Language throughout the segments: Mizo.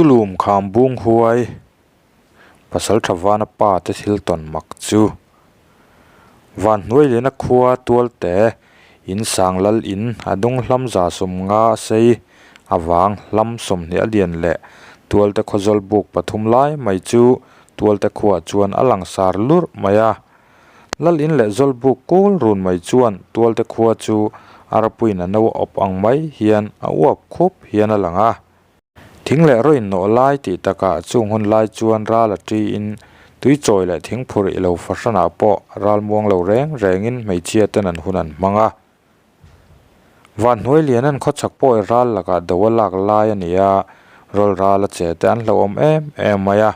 Tulum kham bung huai Pasaltha Vana pa te thil tawn mak chu Van hnuai lehna khua tual te in sang lal in a dung hlam 150 a sei avang hlam 20 a lian leh tual te khawzawl buk pathum lai mai chu tual te khuaah chuan a langsar lurh mai a. Lal in leh zawl buk kul run mai chuan tual te khua chu arpuiin a no awp ang mai hian a uap khup hian a lang a. Thing leh rawin nawh lai tih takah chung hun lai chuan ral a tiin tui chawi leh thing phur i lo fahranah pawh ral muang lo reng rengin hmeichhia ten an hun an hmang a. Van hnuai lian an khawchhak pawh i ral lakah do a lak lai a ni a, rawl ral a che te an hlauhawm em em mai a.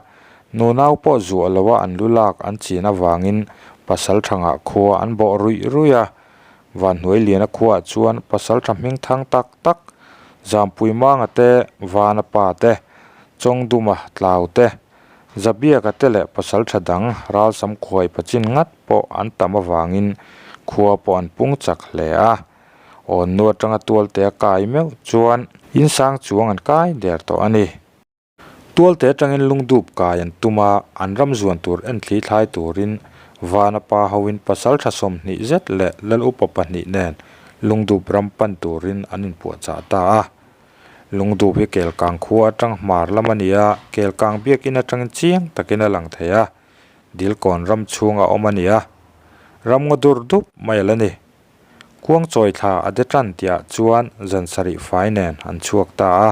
Nunau pawh zuah lo a an lu lak an chin avangin pasal thangah khua an bawh ruih ruih a. Van hnuai liana khuaah chuan pasal tha hming thang tak tak, Zampui Manga te, Vana pa te, Chawngduma Tlau te, Zabiaka te leh pasal tha dang ralsam khuai pachin ngat pawh an tam avangin khua pawh an pung chak hle a. Awn nu atanga tualte a kai meuh chuan insang chuang an kai der tawh a ni. Tualte atangin lungdup kai an tum a, an ram zuan tur en thli thlai turin Vana pa hoin pasal tha 20 zet leh lal upa pahnih nen lungdup ram pan turin an inpuahchah ta a. Lungdup hi Kelkang khua atang hmar lam a ni a, Kelkang biakin atangin chiang takin a lang thei a, Dilkawn ram chhunga awm a ni a, ram ngaw dur dup mai a la ni. Kuang chawi thla a de tan tihah chuan zan sarih fai nen an chhuak ta a,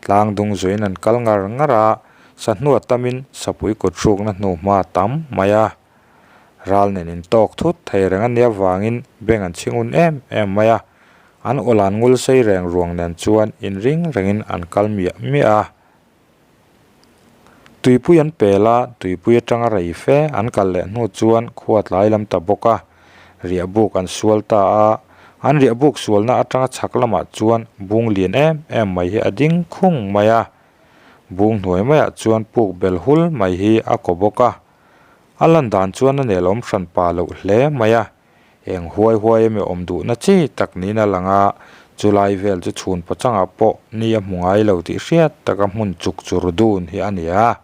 tlang dung zuiin an kal ngar ngar a, sahnua tamin sapui kut hrukna hnu hma tam mai a. Ral nen intawk thut thei reng a nia vangin beng an chhingun em em mai a, an awlan ngul sei reng ruang nen chuan inring rengin an kal miah miah a. Tuipui an pel a, tuipui atanga rei fe an kal leh hnu chuan khua tlai lam ta bawk a, riahbuk an sual ta a, an riahbuk sualna atanga chhak lamah chuan bung lian em em mai hi a ding khung mai a, bung hnuai maiah chuan puk bel hul mai hi a kaw bawk a, a lan dan chuan a nelawm hran pa loh hle mai a. Eng huai huai emaw awm duhna chi tak niin a lang a, chulai vel chu chhun pachangah pawh ni a hmu ngai lo tih hriat taka hmun chuk chur dun hi a ni a.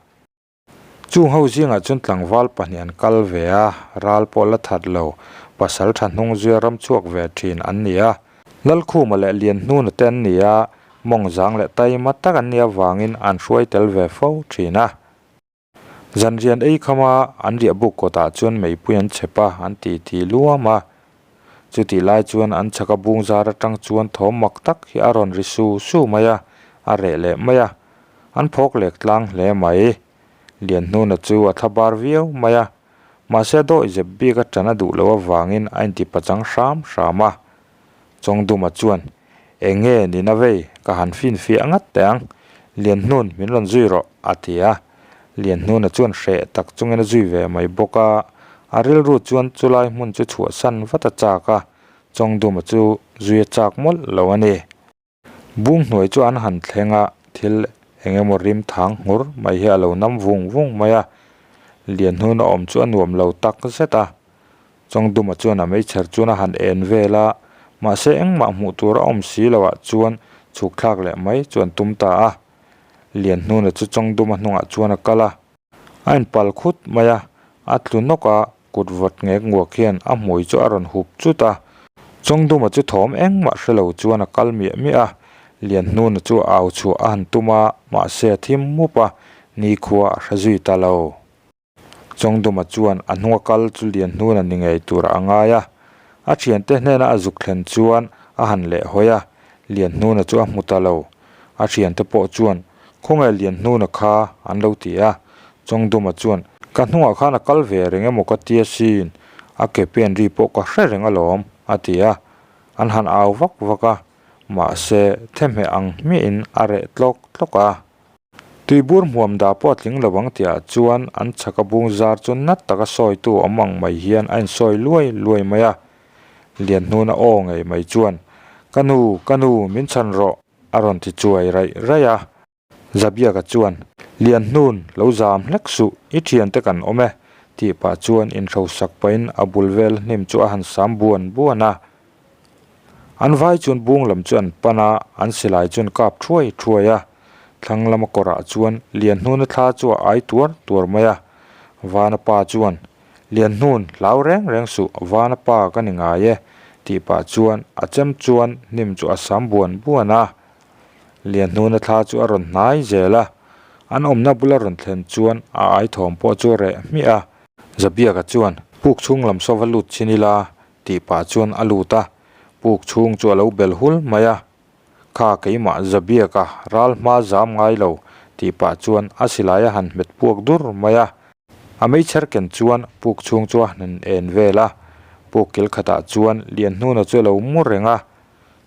Chung ho zingah chuan tlangval pahnih an kal ve a, ral pawh la that lo, pasal tha hnung zuia ram chhuak ve thin an ni a. Lalkhuma leh Lianhnuna te an ni a, mawng zang leh taima tak an nih avangin an hruai tel ve fo thin a. Zanrian ei khama an riah buk kawtah chuan meipui an chep a, an ti ti luam a. Chutih lai chuan an chhaka bung zar atang chuan thawm mak tak hi a rawn ri su su mai a, a reh leh mai a. An phawk lek tlang hle mai. Lianhnuna chu a thla bar viau mai a, mahse a dawih zep bik a tan a duh loh avangin a inti pachang hram hram a. Chawngduma chuan, Eng nge nina vei, ka han finfiah ngat teh ang. Lianhnun, min rawn zui rawh, a ti a. Lianhnuna chuan hreh tak chungin a zui ve mai bawk a. A rilru chuan chulai hmun chu chhuahsan vat a chak a, Chawngduma chu zui a chak mawlh lo a ni. Bung hnuai chu an han thleng a, thil eng emaw rim thang nghur mai hi a lo nam vung vung mai a. Lianhnuna awm chu a nuam lo tak zet a. Chawngduma chuan a meichher chuan a han en vel a, mahse engmah hmuh tur a awm si loh ah chuan chhuk thlak leh mai chu an tum ta a. Lianhnuna chu Chawngduma hnungah chuan a kal a. A inpal khut mai a, a tlu nawk a, kut vawt ngek nguak hian a hmui chu a rawn hup chut a. Chawngduma chu thawm engmah hre lo chuan a kal miah miah a, Lianhnuna chu au chhuah a han tum a, mahse a thim mup a, nikhua a hre zui ta lo. Chawngduma chuan a hnunga kal chu Lianhnuna ni ngei turah a ngai a, a thiante hnena a zuk thlen chuan a han leh hawi a, Lianhnuna chu a hmu ta lo. A thiante pawh chuan, Khawnge Lianhnuna kha? an lo ti a. Chawngduma chuan, Ka hnungah khan a kal ve reng emaw ka tia sin, a ke pen ri pawh ka hre reng alawm, a ti a. An han au vak vak a, mahse thehmeh ang hmiahin a reh tlawk tlawk a. Tuibur hmuam dah pawh a tling lo ang tihah chuan an chhaka bung zar chu nat taka sawitu awm ang mai hian a insawi luai luai mai a. Lianhnuna aw ngei mai chuan, Ka nu, ka nu, min chhan rawh, a rawn ti chuai raih raih a. Zabiaka chuan, Lianhnun, lo zam hlek suh, i thiante kan awm e, tih pah chuan inhrosak pahin a bul vel hnim chu a han sam buan buan a. An vai chuan bung lam chu an pan a, an silai chu an kap thuai thuai a. Thlang lama kawrah chuan Lianhnuna thla chu a ai tuar tuar mai a. Vana pa chuan, Lianhnun, hlau reng reng suh, Vana pa ka ni ngai e, tih pah chuan a chem chuan hnim chu a sam buan buan a. Lianhnuna thla chu a rawn hnai zel a, an awmna bula rawn thlen chuan a ai thawm pawh chu a reh hmiah a. Zabiaka chuan, Puk chhung lam saw va lut chin ila, tih pah chuan a lut a, puk chhung chu a lo bel hul mai a. Kha keimah Zabiaka ral hma zam ngai lo, tih pah chuan a silai a han hmet puak dur mai a. A meichher ken chuan puk chhung chu a han en vel a, puk kil khatah chuan Lianhnuna chu a lo mu reng a.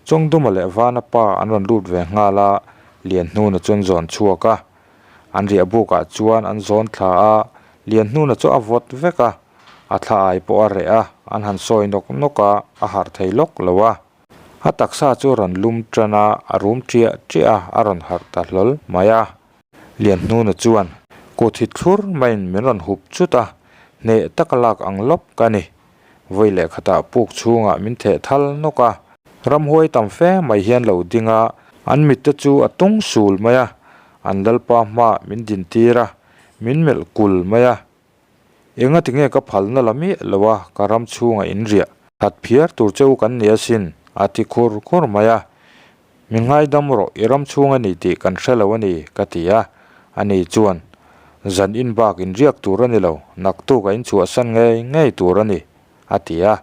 Chawngduma leh Vana pa an rawn lut ve nghal a, Lianhnuna chu an zawn chhuak a. An riah bukah chuan an zawn thla a, Lianhnuna chu a vawt vek a, a thla ai pawh a reh a, an han sawi nawk nawk a, a harh thei lawk lo a. A taksa chu a rawn lum tan a, a rum ṭiah ṭiah a, a rawn harh ta hlawl mai a. Lianhnuna chuan kut hi thlur maiin min rawn hup chut a, hneh taka lak ang lawp ka ni. Vawi leh khatah puk chhungah min theh thal nawk a, ramhuai tam fe mai hian lo ding a, an mitte chu a tung sul mai a, an lalpa hmaah min dintir a, min melh kul mai a. Enga tinge ka phalna la miah lo a, ka ram chhungah in riah. That phiar tur che u kan ni asin, a ti khur khur mai a. Mi ngaidam rawh, i ram chhung a ni tih kan hre lo a ni, ka ti a. Ani chuan, Zan in bak in riak tur a ni lo, naktuk a in chhuahsan ngei ngei tur a ni, a ti a.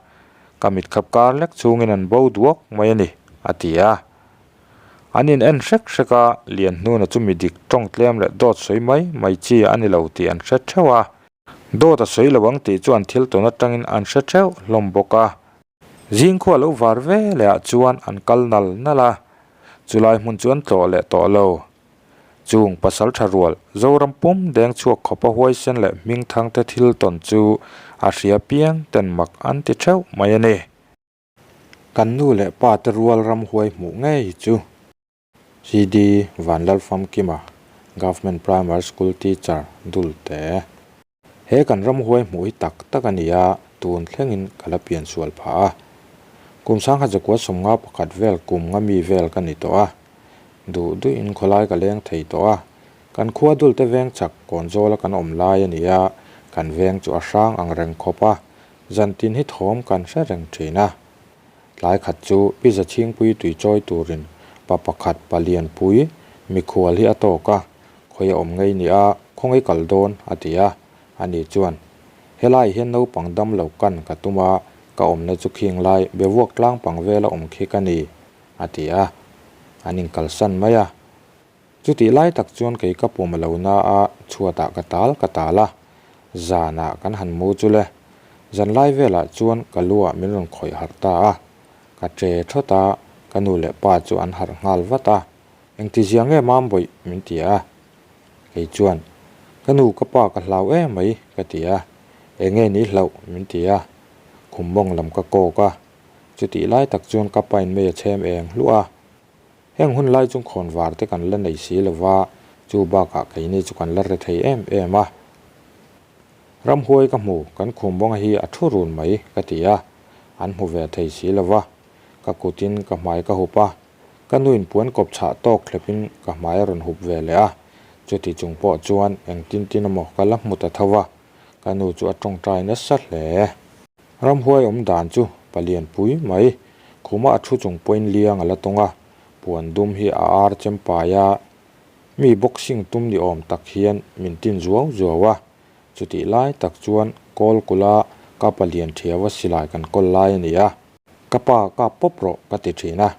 Ka mit khap kar lek chhungin an bo duak mai a ni, a ti a. An in en hrek hrek a, Lianhnuna chu mi dik tawng tlem leh dawt sawi mai mai chi a ni lo tih an hre theuh a. Dawt a sawi lo ang tih chu an thil tawn atangin an hre theuh hlawm bawk a. Zingkhua lo var ve leh ah chuan an kal nal nal a, chulai hmun chu an tlawh leh tawh lo. Chung pasal tha rual Zoram pum deng chhuak khawpa huaisen leh hmingthang te thil tawn chu a hria piang ten mak an ti theuh mai a ni. Kan nu leh pa te rual ramhuai hmuh ngei chu. CD Vanlalfamkima, Government Primary School Teacher, Dulte. He kan ramhuai hmuh hi tak tak a ni a, tun thlengin ka la pian sual phah a. Kum sangkhat zakua sawmnga pakhat vel kum nga mi vel ka ni tawh a. Duh duhin khawlai ka leng thei tawh a. Kan khua Dulte veng chak kawnzawla kan awm lai a ni a, kan veng chu a hrang ang reng khawp a. Zantin hi thawm kan hre reng thin a. Tlai khat chu Pi Zachhingpui tui chawi turin pa pakhat pa Lianpui mikhual hi a tawk a, khawi a awm ngei ni a, khawngaih kal dawn a ti a. Ani chuan, Helai hian naupang dam lo kan ka tum a, ka awmna chu khing lai bevuak tlang pang vela awm khi ka ni, a ti a. An inkalsan mai a. Chutih lai tak chuan kei ka pum a lo na a, chhuatah ka tal ka tal a, zanah kan han mu chu le. Zan lai velah chuan ka luah min rawn khawih harh ta a, ka che thawt a, ka nu leh pa chu an harh nghal vat a, Engtizia nge mam bawih? min ti a. Kei chuan, Ka nu ka pa ka hlau em mai ka ti a, Enge ni hlauh? min ti a, khum mawng lam ka kawk a, chutih lai tak chuan ka pain mei a chhem eng hluah a. Heng hun lai chu khawn var te kan la nei si lo va, chu bakah keini chu kan la re thei em em a. Ramhuai ka hmu, kan khum bawnga hi a thu run mai ka ti a, an hmu ve thei si lo va. Ka kutin ka hmai ka hup a, ka nuin puan kawp chhah tawk thlepin ka hmai a rawn hup ve leh a, chuti chung pawh chuan engtin tin emaw ka la hmu ta tho va, ka nu chu a tawngtai nasa hle. Ramhuai awm dan chu palian pui mai. Khuma a thu chung pawhin liang a la tawng a, puan dum hi a ar chem pai a, mi boxing tum ni awm tak hian min tin zuau zuau a. Chutih lai tak chuan kawl kula ka palian thiau a silai kan kawl lai a ni a. Ka pa kap pawp rawh ka ti thin a.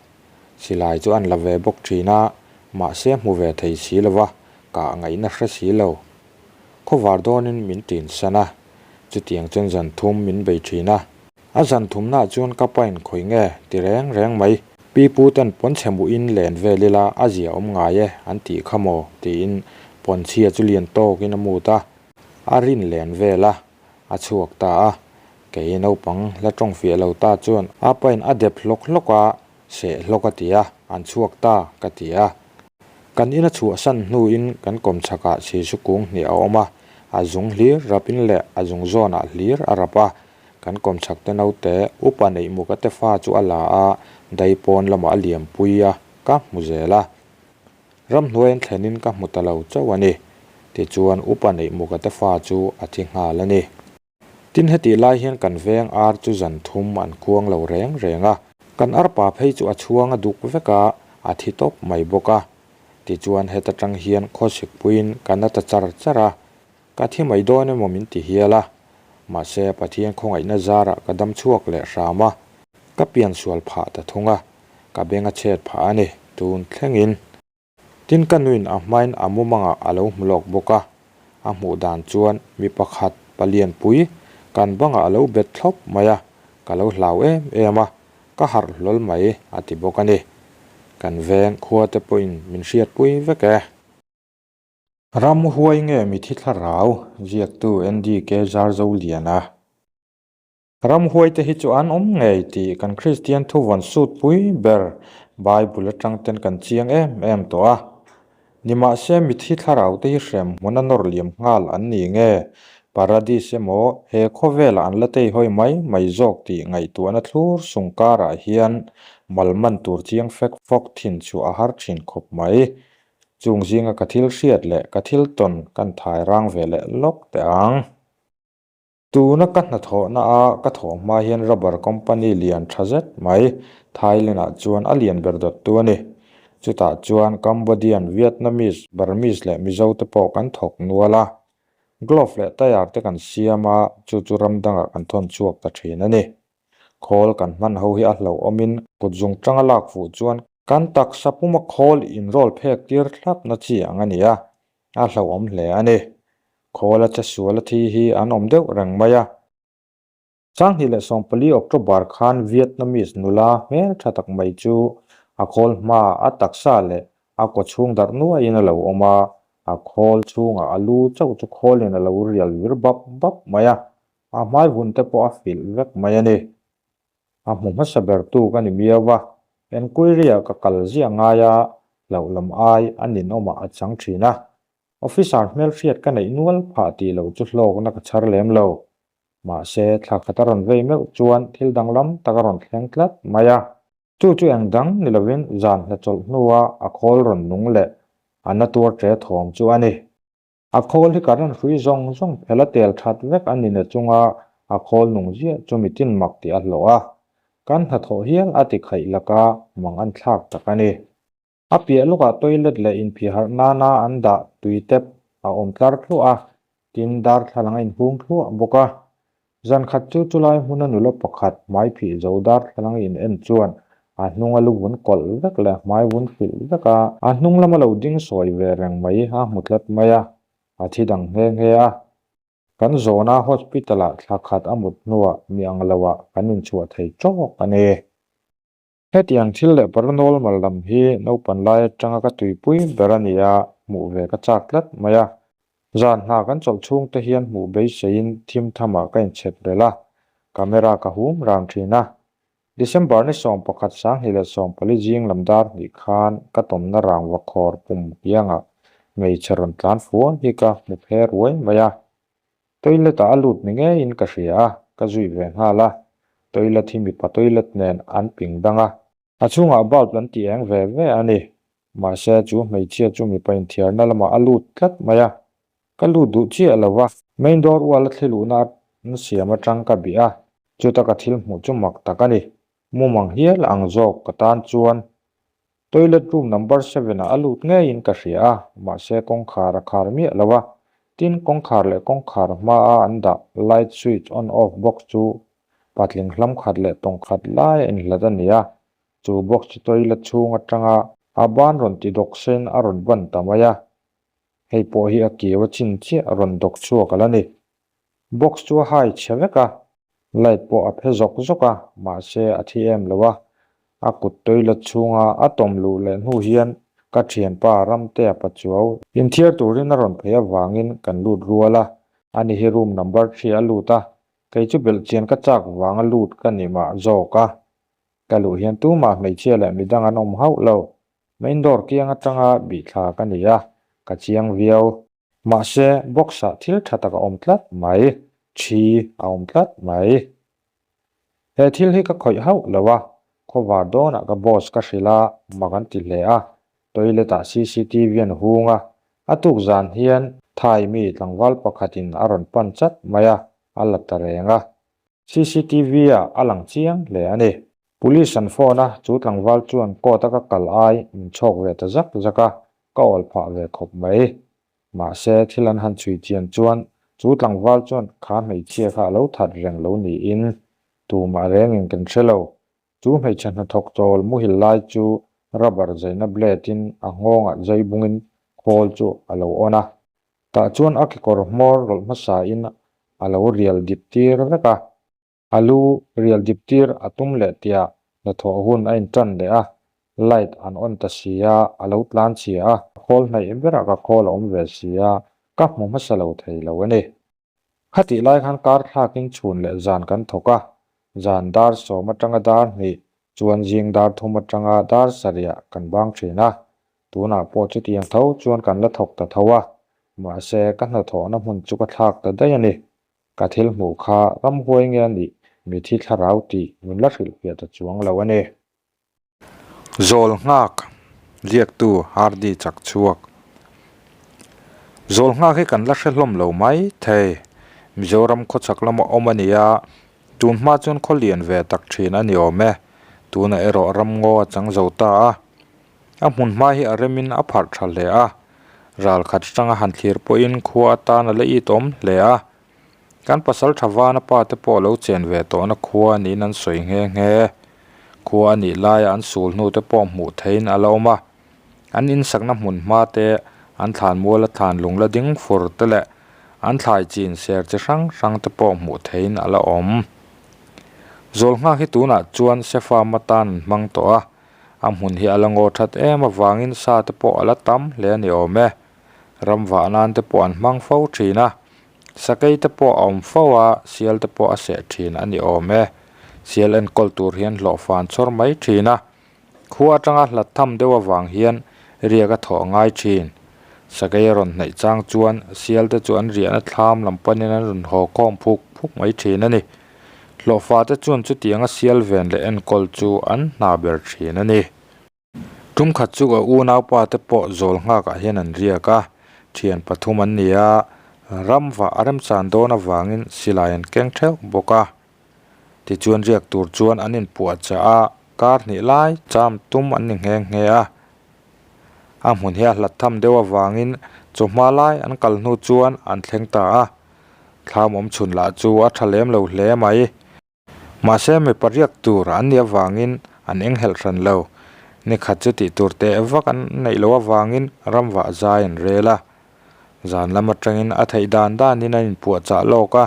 Silai chu an la ve bawk thin a, mahse hmu ve thei si lova, kah ngaihna hre si lo. Khawvar dawnin min tin san a, chutiang chuan zan thum min bei thin a. A zan thumnaah chuan ka pain khawi nge ti reng reng mai. Pi pu ten pawnchhe muhin len vel ila a zia awm ngai e an tih kha maw tiin pawnchhia chu lian tawkin a mut a, a rin len vel a, a chhuak ta a. Kei naupang la tawng fiah lo ta chuan a pain a dep hlawk hlawk a, seh hlawk a ti a, an chhuak ta ka ti a. Kan ina chhuahsan hnuin kan kawmchhakah sisu kung hnih a awm a, a zung hlir rapin leh a zung zawnah hlir a rap a. Kan kawmchhak te naute upa neih muka te fa chu a la a, dai pawn lamah a liampui a, ka hmu zel a. Ramhnuai an thlenin ka hmu ta lo chauh a ni. Tichuan upa neih muka te fa chu a thi nghal a ni. Tin hetih lai hian kan veng ar chu zan thum an khuang lo reng reng a. Kan arpa phei chu a chhuang a duk vek a, a thi tawp mai bawk a. Tichuan heta tang hian khawsik puiin ka na ta char char a, ka thi mai dawn emaw min ti hial a. Mahse Pathian khawngaihna zarah ka dam chhuak leh hram a, ka pian sual phah ta thung a, ka beng a chhet phah a ni tun thlengin. Tin ka nuin a hmain a mumangah a lo hmu lawk bawk a, a hmuh dan chuan mi pakhat palianpui kan bangah a lo bet thlawp mai a, ka lo hlau em em a, ka harh hlawl mai a ti bawk a ni. Kan veng khua te pawhin min hriatpui vek e. Ramhuai nge mithi thlarau ziaktu NDK Zarzoliana. Ramhuai te hi chu an awm ngei tih kan Kristian thuvawn sut pui ber Bible atang ten kan chiang em em tawh a. Nimahse mithi thlarau te hi hrem hmun a nawr liam nghal an ni nge Paradis emaw he khawvelah an la teihawi mai mai zawk tih ngaihtuahna thlur sung karah hian mal man tur chiang fek fawk thin chu a har thin khawp mai. Chung zinga ka thil hriat leh ka thil tawn kan thai rang ve leh lawk teh ang. Tuna ka hnathawhna a ka thawh hma hian rubber company lian tha zet mai Thailand ah chuan a lian ber dawt tu a ni. Chutah chuan Cambodian, Vietnamese, Burmese leh Mizo te pawh kan thawk nual a. Glove leh tyre te kan siam a, chu chu ram dangah kan thawn chhuak ta thin a ni. Khawl kan hman ho hi a hlauhawmin kut zung tanga lak fuh chuan kan taksa puma khawl inrawl phek tir thlapna chi ang a ni a, a hlauhawm hle a ni. Khawl a che sual a thi hi an awm deuh reng mai a. 2014 October khan Vietnamese nula hmel tha tak mai chu a khawl hma a taksa leh a kaw chhung darh nuaiin a lo awm a, a khawl chhungah a lu chauh chu khawlin a lo rial vir bap bap mai a, A hmai vun te pawh a filh vek mai a ni. A hmu hmasa ber tu ka ni miau va, enquiry ah ka kal ziah ngai a, hlauh lam ai a ninawmah a chang thin a. Officer hmelhriat ka neih nual phah tih loh chu hlawkna ka chhar lem lo. Mahse, thla khat a rawn vei meuh chuan thil danglam tak a rawn thleng tlat mai a. Chu chu eng dang ni lovin zan hnachawlh hnua a khawl rawn nung leh a na tuar ṭe thawm chu a ni. A khawl hi current hrui zawng zawng phel a tel that vek a ni na chunga a khawl nung ziah chu mitin mak tih a hlawh a, kan hnathawh hial a ti khaih laka mang an thlak tak a ni. A piah lawkah toilet leh inphihharh nana an dah tui tap a awm tlar thluah a, tin darthlalang a inhung thluah bawk a. Zan khat chu chulai hmuna nula pakhat hmai phih zo darthlalang in en chuan a hnunga lu vun kawlh vek leh hmai vun hrilh vek a, a hnung lama lo ding sawi ve reng mai a hmu tlat mai a, a thi dang nghe nghe a. Kan zawna hospital ah thla khat a mut hnuah mi ang lo ah kan inchhuah thei tawk a ni. Hetiang thil leh paranormal lam hi naupan lai atanga ka tuipui ber a ni a, hmuh ve ka chak tlat mai a. Zan hna kan chawlh chhung te hian hmuh beiseiin thim thamah ka inchhep rel a, camera ka hum ran thin a. December ni 11 2014 zing lam dar hnih khan ka tawmna rangva khawr pum kiangah hmeichhe rawn tlan fual hi ka hmu phe ruai mai a. Toilet ah a lut ni ngeiin ka hria a, ka zui ve nghal a. Toilet hi mipa toilet nen an ping dang a. A chhungah bulb an ti eng ve ve a ni. Mahse chu hmeichhia chu mipa inthiarna lamah a lut tlat mai a. Ka lut duh chiah lo va. Main door ual a thli luhna an siam atang ka bih a. Chuta ka thil hmuh chu mak tak a ni. Mumang hial ang zawk ka tan chuan Toilet room number seven ah a lut ngeiin ka hria a, mahse kawngkhar a khar miah lo a, tin kawngkhar leh kawngkhar hmaa an dah light switch on off box chu patling hlam khat leh tawng khat lai a inhlat a ni a, chu box chu toilet chhung atanga a ban rawn ti dawk sen a rawn ban ta mai a, hei pawh hi a keu a chin chiah rawn dawk chhuak a la ni. Box chu a hai chhe vek a, light pawh a phe zawk zawk a, mahse a thi em lo a. A kut toilet chhunga a tawm luh leh hnu hian ka thianpa Ramtea Pachuau inthiar turin a rawn phei avangin kan lut rual a, ani hi room number three a lut a, kei chu belhchian ka chak vanga lut ka ni mah zawk a. Ka luh hian tumah hmeichhia leh midang an awm hauh lo, main door kiang atanga bihthla ka ni a, ka chiang viau. Mahse, box-ah thil tha tak a awm tlat mai, thi a awm tlat mai. He thil hi ka khawih hauh lo a, khawvar dawnah ka boss ka hrilh a, mak an ti hle a. Toilet ah cctv an hung a, a tuk zan hian Thai mi tlangval pakhatin a rawn pan chat mai a, a la ta reng a. Cctv ah a lang chiang hle a ni. Police an phone a, chu tlangval chuan court a ka kal ai min chhawk ve ta zak zak a, ka awl phah ve khawp mai. Mahse thil an han chhui chian chuan chu tlangval chuan kha hmeichhia kha a lo that reng lo niin tumah rengin kan hre lo. Chu hmeichhe hnathawk chawl muhil lai chu rubber zaina blade in a nghawngah zai bungin khawl chu a lo on a. Tah chuan a kekawr hmawr rawlh hmasa in a lo rial dip tir vek a. A lu rial dip tir a tum leh tiah hnathawh hun a intan leh a, light an on ta si a, a lo tlan chhia a, khawl hnaih berah ka khawl a awm ve si a, ka hmu hmasa lo thei lo a ni. Khatih lai khan kar thlakin chhun leh zan kan thawk a, zan dar sawm atanga dar hnih chuan zing dar thum atanga dar sarihah kan bang thin a, tunah pawh chutiang tho chuan kan la thawk ta tho a, mahse ka hnathawhna hmun chu ka thlak ta daih a ni. Ka thil hmuh kha ramhuai nge a nih mithi thlarau tih min la hrilhfiah ta chuang lo a ni. Zawl nghak, ziaktu Hardy chak chhuak. Zawl nghak hi kan la hre hlawm lo mai thei. Mizoram khawchhak lama awm a ni a, tun hma chuan khaw lian ve tak thin a ni awm e. Tunah erawh ramngaw a chang zo ta a. A hmun hma hi a remin a pharh tha hle a, ral khat atanga han thlir pawhin khua atan a la it awm hle a. Kan pasal tha vana pa te pawh lo chen ve tawhna khua niin an sawi nghe nghe. Khua a nih laia an sul hnu te pawh hmuh theihin a la awm a. An insakna hmun hma te, an thlan muala thlan lung la ding fur te leh an thlai chin ser chi hrang hrang te pawh hmuh theihin a la awm. Zawl nghak hi tunah chuan Sefa atan an hmang tawh a. A hmun hi a la ngaw that em avangin sa te pawh a la tam hle a ni awm e. Ram vah nan te pawh an hmang fo thin a, sakei te pawh a awm fo a, sial te pawh a seh thin a ni awm e. Sial enkawl tur hian hlawhfan chhawr mai thin a, khua atanga hlat tham deuh avang hian riak a thawh a ngai thin. Sakei a rawn hnaih chang chuan sial te chu an riahna thlam lam panin an rawn haw khawm phuk phuk mai thin a ni. Hlawhfa te chuan chutianga sial ven leh enkawl chu an hna ber thin a ni. Tum khat chu a unaupa te pawh zawl nghakah hian an riak a, thian pathum an ni a, ram vah a remchan dawn avangin silai an keng theuh bawk a. Tichuan riak tur chuan an inpuahchah a, kar hnih lai cham tum an ni nghe nghe a. A hmun hi a hlat tham deuh avangin chawhma lai an kal hnu chuan an thleng ta a. Thlam awm chhun lah chu a tha lem lo hle mai. Mahse mipa riak tur an nih avangin an eng helh hran lo. Ni khat chu tih tur teh vak an neih loh avangin ramvah zai an rel a. Zan lam atangin a theih dan danin an inpuahchah lawk a.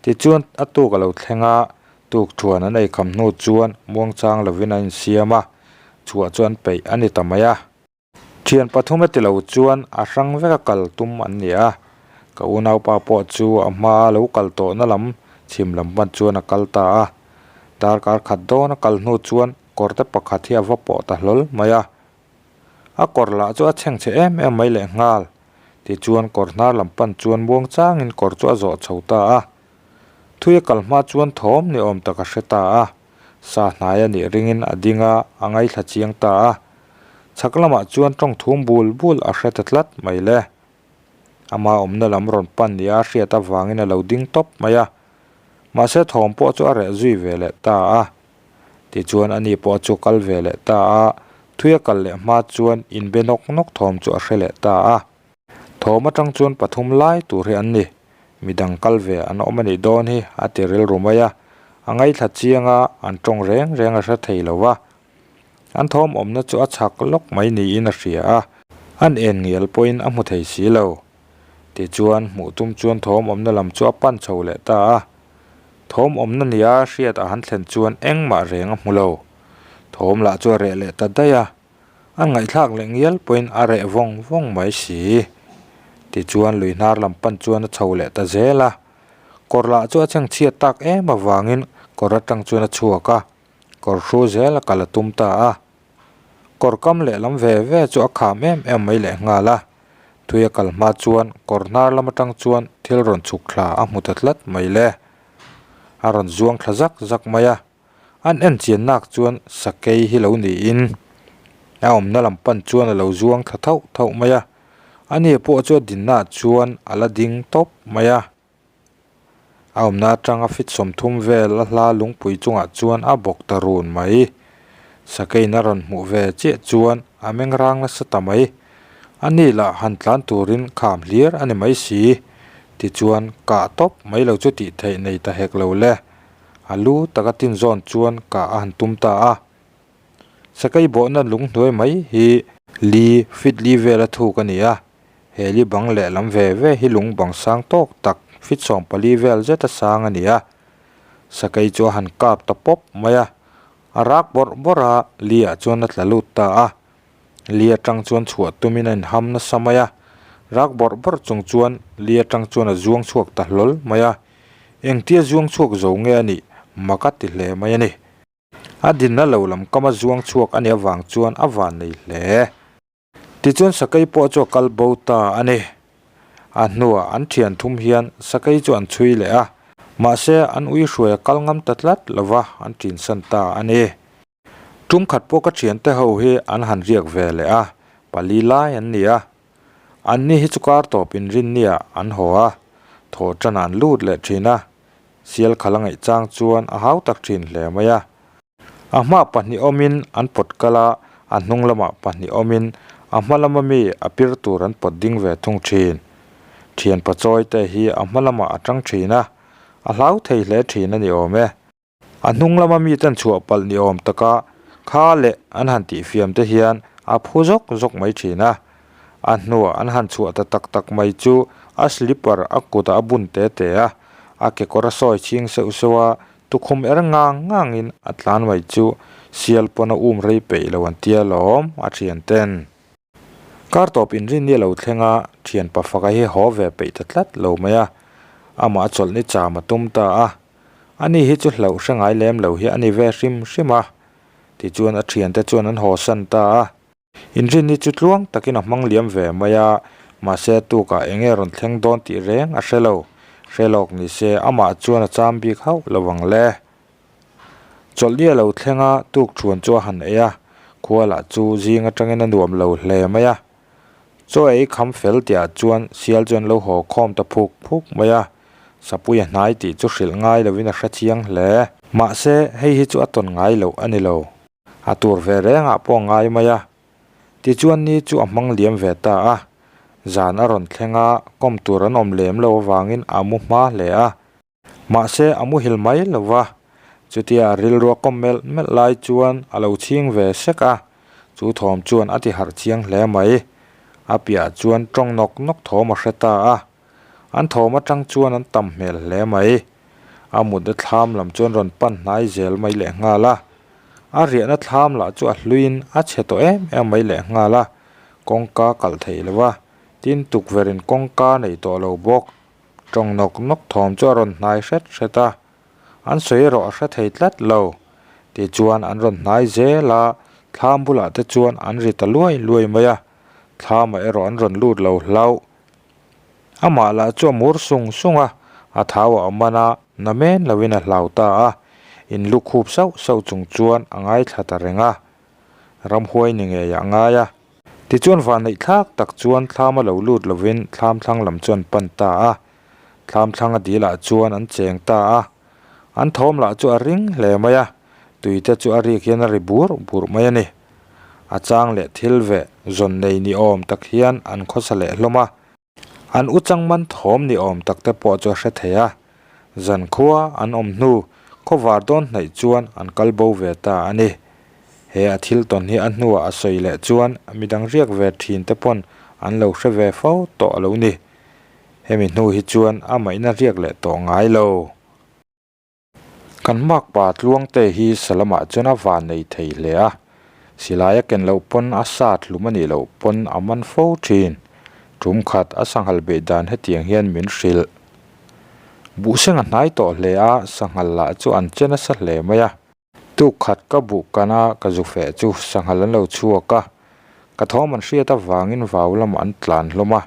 Tichuan a tuk a lo thleng a, tuk thuan an ei kham hnu chuan muangchang lovin an insiam a, chhuah chu an peih a ni ta mai a. Thian pathum a ti lo chuan a hrang veka kal tum an ni a, ka unaupa pawh chu a hma lo kal tawhna lam chhim lam hman chuan a kal ta a. Darkar khat dawn a kal hnu chuan kawrte pakhat hi a va pawh ta hlawl mai a. A kawr lah chu a chhengchhe em em mai lehnghal. Tichuan kawr hnar lam pan chuan muang changin kawr chu a zawh chho ta a. Thui a kal hma chuan thawm ni awm tak a hre ta a. Sa hnai a nih ringin a ding a, a ngaithla chiang ta a. Chhak lamah chuan tawng thum bul bul a hre ta tlat mai le. Ama awmna lam rawn pan nia a hriat avangin a lo ding tawp mai a. Mahse thawm pawh chu a reh zui ve leh ta a. Tichuan ani pawh chu kal ve leh ta a, thui a kal leh hma chuan inbe nawk nawk thawm chu a hre leh ta a. Thawm atang chuan pathum lai tur hi an ni. Midang kal ve an awm a nih dawn hi a ti rilru mai a. A ngaithla chiang a, an tawng reng reng a hre thei lo va. An thawm awmna chu a chhak lawk mai niin a hria a, an en ngial pawhin a hmu thei si lo. Tichuan, hmuh tum chuan thawm awmna lam chu a pan chho leh ta a. Thawm awmna nia hriat a han thlen chuan engmah reng a hmu lo. Thawm lah chu a reh leh ta daih a. A ngaihthlak leh ngial pawhin a reh vawng vawng mai si. Tichuan lui hnar lam pan chuan a chho leh ta zel a. Kawr lah chu a chhengchhiat tak em avangin kawr atang chuan a chhuak a, kawr hru zel a kal a tum ta a. Kawr kam lehlam ve ve chu a kham em em mai lehnghal a. Tui a kal hma chuan kawr hnar lam atang chuan thil rawn chhuk thla a hmu ta tlat mai le. A rawn zuang thla zak zak mai a. An en chian nak chuan sakei hi lo niin. A awmna lam pan chuan a lo zuang thla thauh thauh mai a, ani pawh chu a dinnaah chuan a la ding tawp mai a. A awmna atanga fit 30 vel a hla lungpui chungah chuan a bawk ta run mai. Sakeiin a rawn hmuh ve chiah chuan a meng rang nasa ta mai. A ni lah han tlan turin kham hlir a ni mai si. Tichuan kah tawp mai lo chu tih theih nei ta hek lo le. A lu taka tin zawn chuan kah a han tum ta a. Sakei bawhna lung hnuai mai hi li fit li vela thuk a ni a. He li bang lehlam ve ve hi lung bang sang tawk tak fit 14 vel zeta sang a ni a. Sakei chu a han kap ta pawp mai a. A rak bawrh bawrh a, li ah chuan a tla lut ta a. Li atang chuan chhuah tumin a inham nasa mai a. Rak bawrh bawrh chung chuan li atang chuan a zuang chhuak ta hlawl mai a. Engtia zuang chhuak zo nge a nih mak a ti hle mai a ni. A dinna lo lam kama zuang chhuak a nih avang chuan a van nei hle. Tichuan sakei pawh chu a kal bo ta a ni. A hnuah an thian thum hian sakei chu an chhui leh a, mahse an ui hruai a kal ngam ta tlat lova an tinsan ta a ni. Tum khat pawh ka thiante ho hi an han riak ve leh a, pali lai an ni a. Anni hi chu kar tawp inrinniah an haw a, thawh tan an lut leh thin a, sial khal a ngaih chang chuan a hau tak thin hle mai a. A hma pahnih awmin an pawt kal a, a hnung lamah pahnih awmin a hma lama mi a pir tur an pawt ding ve thung thin. Thian pachawi te hi a hma lamah a tang thin a, a hlau thei hle thin a ni awm e. A hnung lama miten chhuah palh ni awm taka kha leh an han tihfiam te hian a phu zawk zawk mai thin a. A hnuah an han chhuah ta tak tak mai chu a slipper a kutah a bun te te a, a kekawr a sawi chhing seuh seuh a, tukhum er ngang ngangin a tlan mai chu sial pawn a um rei peih lo an tia lawm a thian ten. Kar tawp inrinni a lo thleng a, thian pafaka hi haw ve peih ta tlat lo mai a, amah a chawlhni cham a tum ta a. Ani hi chu hlauh hre ngai lem lo hi a ni ve hrim hrim a, tichuan a thiante chuan an haw san ta a. Inrinni chu tluang takin a hmang liam ve mai a, mahse a tukah eng nge rawn thleng dawn tih reng a hre lo. Hre lawk ni se amah chuan a cham bik hauh lo ang le. Chawlhni a lo thleng a, tuk thuan chu a han ei a, khua lah chu zing atangin a nuam lo hle mai a. Chaw ei kham fel tihah chuan sial chu an lo haw khawm ta phuk phuk mai a, Sapui a hnai tih chu hrilh ngai lovin a hre chiang hle. Mahse, hei hi chu a tawn ngai loh a ni lo. A tur ve rengah pawh a ngai mai a. Tichuan ni chu a hmang liam ve ta a. Zan a rawn thleng a, kawm tur an awm lem lo avangin a mu hma hle a. Mahse, a muhil mai lo va, chutia a rilru a kawm melh melh lai chuan a lo chhing ve sek a, chu thawm chuan a ti harh chiang hle mai. A piah chuan tawng nawk nawk thawm a hre ta a, an thawm atang chuan an tam hmel hle mai. A mutna thlam lam chuan rawn pan hnai zel mai lehnghal a, a riahna thlam lah chu a hluiin a chhe tawh em em mai lehnghal a, kawngka kalh theih lo va, tin tukverhin kawngka nei tawh lo bawk. Tawng nawk nawk thawm chu a rawn hnai hret hret a, an sawi erawh a hre thei tlat lo. Tichuan an rawn hnai zel a, thlam bulah te chuan an ri ta luai luai mai a, thlamah erawh an rawn lut lo hlauh. Amah lah chu a mur sung sung a, a thau ah a man a, na men loin a hlau ta a, in lu khup sauh sauh chung chuan a ngaithla ta reng a. Ramhuai ni ngei ah a ngai a. Tichuan vanneih thlak tak chuan thlam a lo lut lovin thlam thlang lam chu an pan ta a, thlam thlang a dil ah chuan an cheng ta a, an thawm lah chu a ring hle mai a, tui te chu a rik hian a ri bur bur mai a ni. A chang leh thil veh zawn nei ni awm tak hian an khawsa leh hlawm a. An u changman thawm ni awm tak te pawh chu a hre thei a, zan khua an awm hnu khawvar dawn hnaih chuan an kal bo ve ta a ni. He a thil tawn hi a hnuah a sawi leh chuan midang riak ve thin te pawn an lo hre ve fo tawh a lo ni. Hemi hnu hi chuan a maihna riak leh tawh ngai lo. Kan makpa Tluangte hi Salamah chuan a van nei thei hle a, silai a ken loh pawn a sat hlum a nih loh pawn a man fo thin. Tum khat a sanghal beih dan hetiang hian min hrilh. Buhseng a hnai tawh hle a, sanghal lah chu an che nasa hle mai a. Tuk khat ka buh kan a, ka zu feh chu sanghal an lo chhuak a, ka thawm an hriat avangin vau lamah an tlan hlawm a.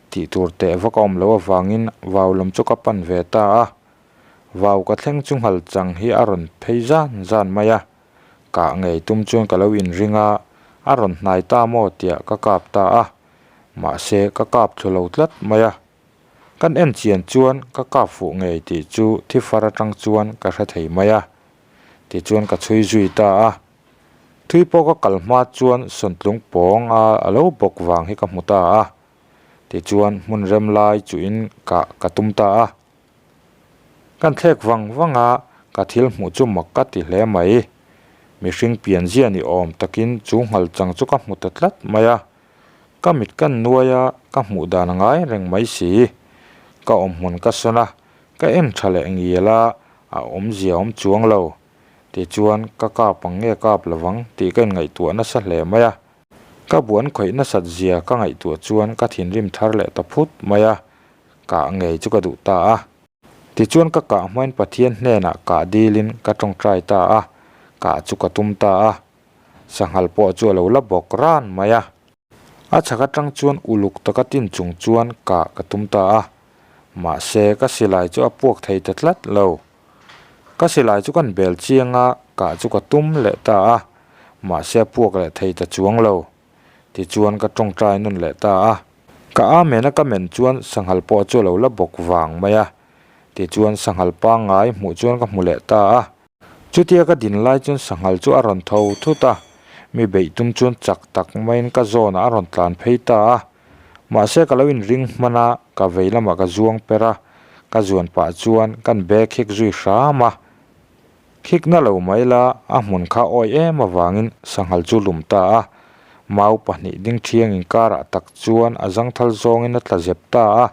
Tih tur teh vak a awm loh avangin vau lam chu ka pan ve ta a. Vau ka thleng chu nghal chang hi a rawn phei zan zan mai a, kah ngei tum chuan ka lo inring a, A rawn hnai ta maw tiah ka kap ta a, mahse ka kap thlu lo tlat mai a. Kan en chian chuan ka kap fuh ngei tih chu thi far atang chuan ka hre thei mai a. Tichuan ka chhui zui ta a. Thui pawh ka kal hma chuan sawntlung pawng a a lo bawk vang hi ka hmu ta a. Tichuan hmun rem lai chuhin kah ka tum ta a. Kan thlek vang vang a, ka thil hmuh chu mak ka ti hle mai. Mihring pian zia ni awm takin chu nghal chang chu ka hmu ta tlat mai a. Ka mit kan nuai a, ka hmuh dan a ngai reng mai si. Ka awmhmun ka sawn a, ka en tha leh ngial a, a awmzia awm chuang lo. Tichuan ka kap ang nge kap lovang tih ka inngaihtuah nasa hle mai a. Ka buan khawih nasat zia ka ngaihtuah chuan ka thinrim thar leh ta phut mai a. Kah ngei chu ka duh ta a. Tichuan ka kah hmain Pathian hnenah kah dilin ka tawngtai ta a, kah chu ka tum ta a. Sanghal pawh chu a lo la bawk ran mai a. A chhak atang chuan uluk taka tin chung chuan kah ka tum ta a. Mahse ka silai chu a puak thei ta tlat lo. Ka silai chu kan bel chiang a, kah chu ka tum leh ta a. Mahse a puak leh thei ta chuang lo. Tichuan ka tawngtai nawn leh ta a. Ka amen a ka men chuan sanghal pawh chu a lo la bawk vang mai a. Tichuan sanghal pangngai hmuh chuan ka hmu leh ta a. Chutia ka din lai chuan sanghal chu a rawn tho thut a, mi beih tum chuan chak tak maiin ka zawnah a rawn tlan phei ta a. Mahse ka lo inring hman a, ka vei lamah ka zuang per a, ka zuan pah chuan kan bag khik zui hram a. Khikna lo mai la, a hmun kha awi em avangin sanghal chu lum ta a. Mau pahnih ding thiang inkarah tak chuan a zangthal zawngin a tla zep ta a.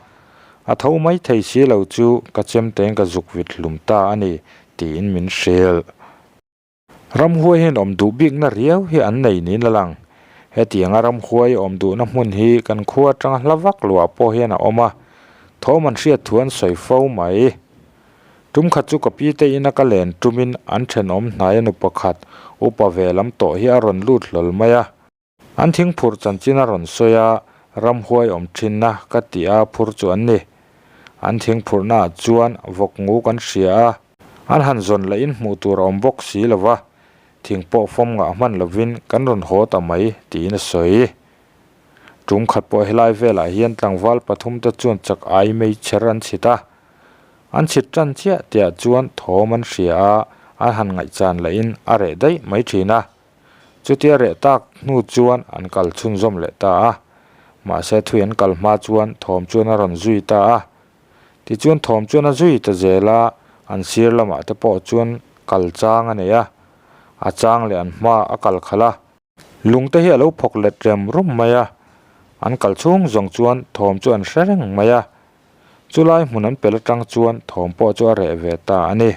A tho mai thei si lo chu ka chem tein ka zuk vit hlum ta a ni, tiin min hrilh. Ramhuai hian awm duh bikna riau hi an nei niin a lang. Hetianga ramhuai awm duhna hmun hi kan khua atanga hla vak luah pawh hian a awm a, thawm an hriat thu an sawi fo mai. Tum khat chu ka pi te ina ka len tumin an thenawm hnaia nu pakhat upa ve lam tawh hi a rawn lut hlawl mai a. An thing phurh chanchin a rawn sawi a, ramhuai awm thinna ka tih a phur chu an ni. An thing phurhna ah chuan vawk ngu kan hria a, an han zawn lahin hmuh tur a awm bawk si lo va, thing pawh fawm ngah hman lovin kan rawn haw ta mai tiin a sawi. Tum khat pawh helai velah hian tlangval pathum te chuan chak ai mei chher an chhit a. An chhit tan chiah tiah chuan thawm an hria a, an han ngaihchan lahin a reh daih mai thin a. Chutia reh tak hnu chuan an kal chhunzawm leh ta a. Mahse thui an kal hma chuan thawm chuan a rawn zui ta a. Tichuan thawm chuan a zui ta zel a, an sir lamah te pawh chuan kal chang a nei a. A chang leh an hma a kal khalh a. Lung te hi a lo phawk let rem rum mai a, an kal chhung zawng chuan thawm chu an hre reng mai a. Chulai hmun an pel atang chuan thawm pawh chu a reh ve ta a ni.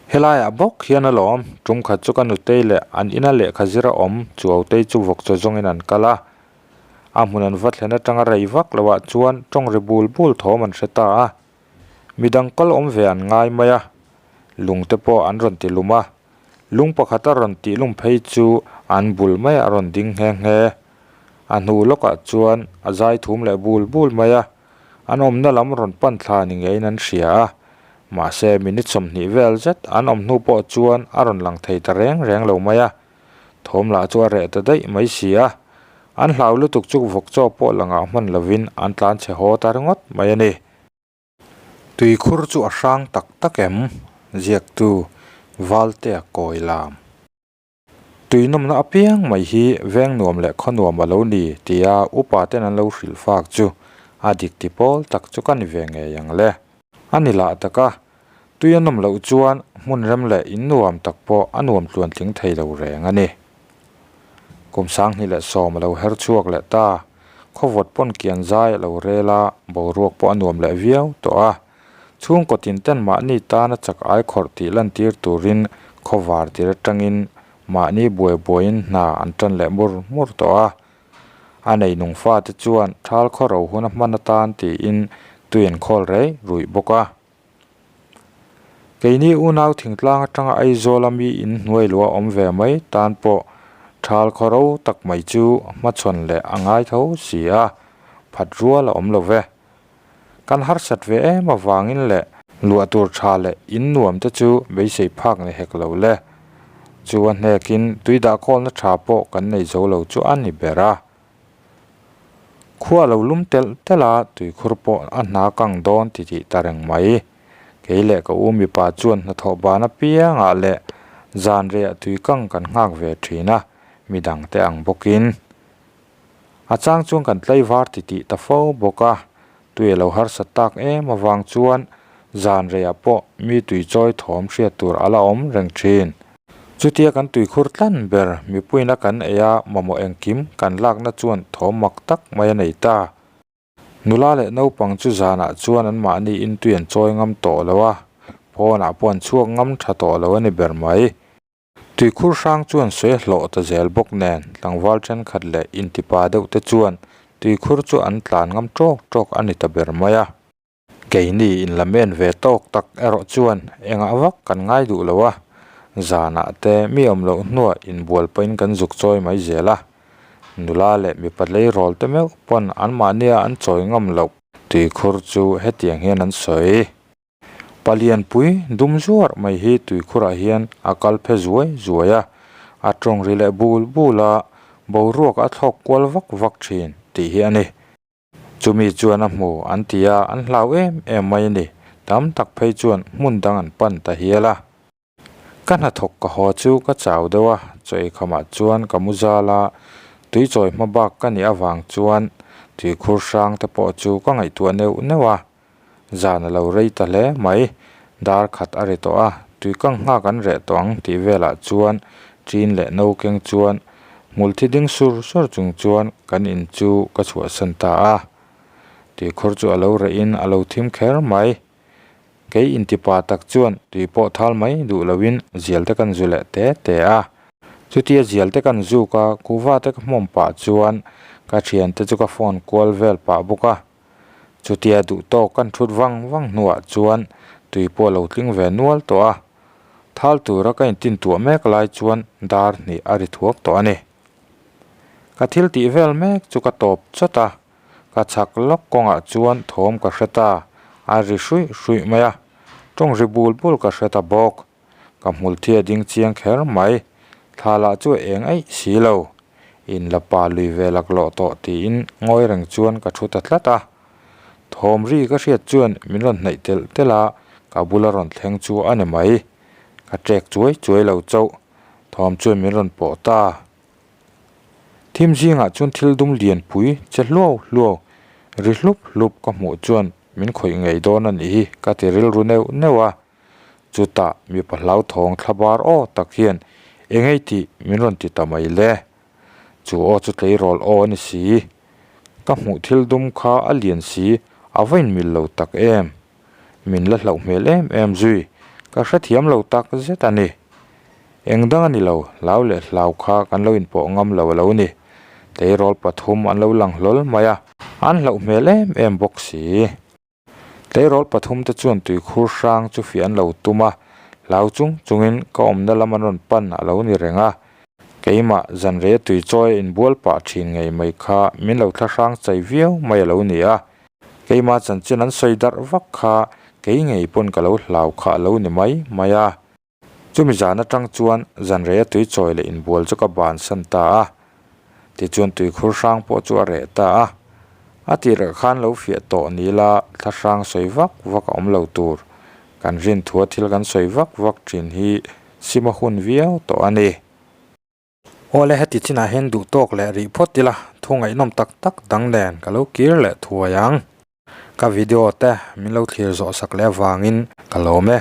Helaiah bawk hian alawm, tum khat chu ka nutei leh an ina lehkha zira awm Chuautei chu vawk chaw zawngin an kal a. A hmun an va thlen atanga rei vak loah chuan tawng ri bul bul thawm an hre ta a. Midang kal awm ve an ngai mai a, lung te pawh an rawn ti lum a. Lung pakhat a rawn tih lum phei chu an bul mai a rawn ding nghe nghe. A hnu lawkah chuan a zai thum leh bul bul mai a, an awmna lam rawn pan thla ni ngeiin an hria a. Mahse minute 20 vel zet an awm hnu pawh chuan a rawn lang thei ta reng reng lo mai a. Thawm lah chu a reh ta daih mai si a. An hlau lutuk chu vawk chaw pawh la ngah hman lovin an tlan chhe haw ta ringawt mai a ni. Tuikhur chu a hrang tak tak em? Ziaktu Valtea kawi lam. Tui nawmna apiang mai hi veng nuam leh khaw nuam a lo ni tia upa ten an lo hrilh fak chu a dik ti pawl tak chu ka ni ve ngei ang le. A ni lah tak a, tui a nawm loh chuan hmun rem leh in nuam tak pawh a nuam tluan tling thei lo reng a ni. Kum 2010 a lo her chhuak leh ta. Khawvawt pawn kian zai a lo rel a, boruak pawh a nuam leh viau tawh a. Chhungkaw tin ten mahni tana chak ai khawrh tih lantir turin khawvar tir atangin mahni buai buaiin hna an tan leh mur mur tawh a. A nei nung fate chuan thal khaw ro hun a hman atan tiin tui an khawl rei ruih bawk a. Keini unau thingtlang atanga Aizawla mi in hnuai luah awm ve mai tan pawh thal khaw ro tak mai chu hmachhawn leh a ngai tho si a, phat rual a awm lo ve. Kan harsat ve em avangin leh luah tur tha leh in nuam te chu beisei phak ni hek lo le. Chu a hnekin tui dahkhawlna tha pawh kan nei zo lo chu a ni ber a. Khua lo lum telh telh a, tuikhur pawh a hna kang dawn ti tih ta reng mai. Kei leh ka u mipa chuan hnathawh ban apiangah leh zan reiah tui kang kan nghak ve thin a, midangte ang bawkin. A chang chuan kan tlaivar ti tih ta fo bawk a, tui a lo harsat tak em avang chuan zan reiah pawh mi tui chawi thawm hriat tur a la awm reng thin. Chutia kan tuikhur tlan ber mipuiin a kan ei a mamawh engkim kan lakna chuan thawm mak tak mai a nei ta. Nula leh naupang chu zanah chuan anmahni in tui an chawi ngam tawh lo a, pawnah pawh an chhuak ngam tha tawh lo a ni ber mai. Tuikhur hrang chuan sawi hlawh ta zel bawk nen tlangval thenkhat leh intipa deuh te chuan tuikhur chu an tlan ngam tawk tawk a ni ta ber mai a. Keini in la men ve tawk tak erawh chuan engah vak kan ngai duh lo a, zanah te mi awm loh hnuah inbual pahin kan zuk chawi mai zel a. Nula leh mipa tleirawl te meuh pawn anmahnia an chawi ngam loh. Tuikhur chu hetiang hian an sawi. Palianpui dum zuar mai hi tuikhurah hian a kal phe zuai zuai a, a tawng ri leh bul bul a, boruak a thlawk kual vak vak thin tih hi a ni. Chumi chuan a hmu an ti a, an hlau em em mai a ni. Tam tak phei chuan hmun dang an pan ta hial a. Ka hnathawk ka haw chu ka chau deuh a, chaw eikhamah chuan ka mu zal a, tuichawi hma bak ka nih avang chuan tuikhur hrang te pawh chu ka ngaihtuah neuh neuh a. Zan a lo rei ta hle mai, dar khat a ri tawh a, tuikang nghak an reh tawh ang tih velah chuan ṭin leh no keng chuan hmul thi ding sur sur chung chuan kan in chu ka chhuahsan ta a. Tuikhur chu a lo rehin a lo thim kher mai. Kei intipa tak chuan tui pawh thal mai duh loin zial te kan zu leh te te a. Chutia zial te kan zuk a, kuhva te ka hmawm pah chuan ka thiante chu ka phone kual vel pah bawk a. Chutia duh tawk kan thut vang vang hnuah chuan tui pawh a lo tling ve nual tawh a. Thal tura ka intintuah mek lai chuan dar hnih a ri thuak tawh a ni. Ka thil tih vel mek chu ka tawp chawt a. Ka chhak lawk kawngah chuan thawm ka hre ta, a ri hruih hruih mai a, tawng ri bul bul ka hre ta bawk. Ka hmul thi a ding chiang kher mai, thla lah chu a eng aih si lo. In la pa lui ve laklawh tawh tiin ngawi reng chuan ka thu ta tlat a. Thawm ri ka hriat chuan min rawn hnaih telh telh a, ka bula rawn thleng chu a ni mai. Ka ṭek chuai chuai lo chauh, thawm chuan min rawn pawh ta. Thim zingah chuan thil dum lianpui che hluau hluau ri hlup hlup ka hmuh chuan min khawih ngei dawn a nih hi ka ti rilru neuh neuh a. Chutah mipa hlauthawng thla bar aw tak hian engei tih min rawn ti ta mai le. Chu aw chu tleirawl aw a ni si. Ka hmuh thil dum kha a lian si a va inmil lo tak em. Min la hlauh hmel em em zui, ka hrethiam lo tak zet a ni. Eng dang a ni lo, hlau leh hlau kha kan lo inpawh ngam lo a lo ni. Tleirawl pathum an lo lang hlawl mai a, an hlauh hmel em em bawk si. Tleirawl pathum te chuan tuikhur hrang chu fiah an lo tum a, hlau chung chungin ka awmna lam an rawn pan a lo ni reng a. Keimah zanreia tuichawi a inbual pah thin ngei mai kha min lo thlahrang chai viau mai a lo ni a. Keimah chanchin an sawi darh vak kha kei ngei pawn ka lo hlau kha a lo ni mai mai a. Chumi zan atang chuan zanreia tui chawi leh inbual chu ka bansan ta a. Tichuan tuikhur hrang pawh chu a reh ta a. A tirah khan lo fiah tawh ni la thla hrang sawi vak vak a awm lo tur. Kan rinthua thil kan sawi vak vak thin hi sim a hun viau tawh a ni. Awle heti chinah hian duh tawk leh rih phawt ila thu ngaihnawm tak tak dang nen ka lo kir leh thuai ang. Ka video te min lo thlir zawh sak leh avangin ka lawm e.